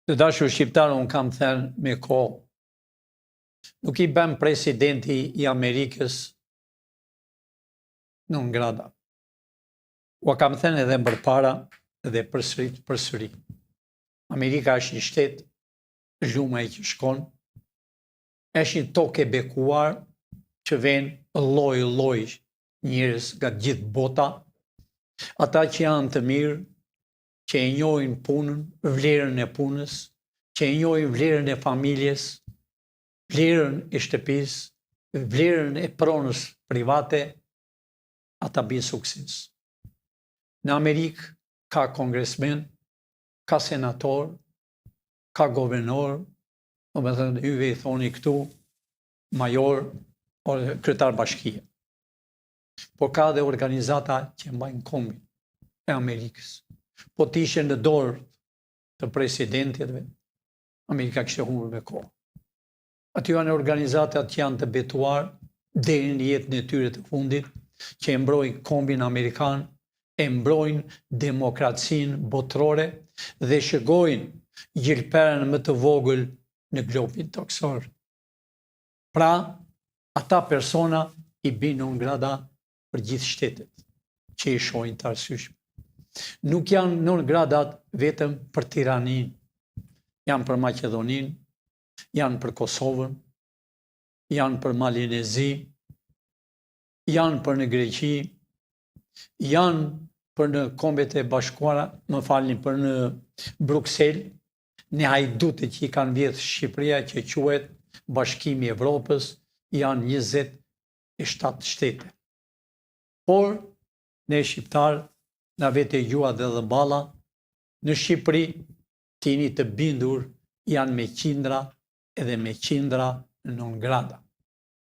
Të dashur shqiptarë, unë kam thënë me kohë, nuk i bën presidenti i Amerikës non grata. Ua kam thënë edhe më përpara dhe përsërit përsëri. Amerika është një shtet lum ai që shkon, është një tokë e bekuar që venë lloj lloj njerëz nga gjithë bota, ata që janë të mirë, që e njohin punën, vlerën e punës, që e njohin vlerën e familjes, vlerën e shtëpisë, vlerën e pronës private, ata bëjnë sukses. Në Amerikë ka kongresmen, ka senator, ka governor, domethënë juve i thoni këtu major ose kryetar bashkie. Por ka dhe organizata që mbajnë kombin e Amerikës. Po të ishe në dorë të presidentitve, Amerika kishte humbur me kohë. Aty janë organizatat që janë të betuar deri në jetën e tyre të fundit, që e mbrojnë kombin amerikan, e mbrojnë demokracinë botërore dhe shikojnë gjilperën më të vogël në globin tokësor. Pra, ata persona i bëjnë non grata për gjithë shtetet që i shohin të arsyeshme. Nuk janë non gratat vetëm për Tiraninë, janë për Maqedoninë, janë për Kosovën, janë për Malin e Zi, janë për në Greqi, janë për në Kombet e Bashkuara, më falni për në Bruksel, në hajdutët që i kanë vjedhë Shqipëria që quhet Bashkimi i Evropës, janë 27 shtete. Por, ne shqiptarë, na vete gjuha dhe dhëmballa, në Shqipëri, të jeni të bindur, janë me qindra edhe me qindra non grata.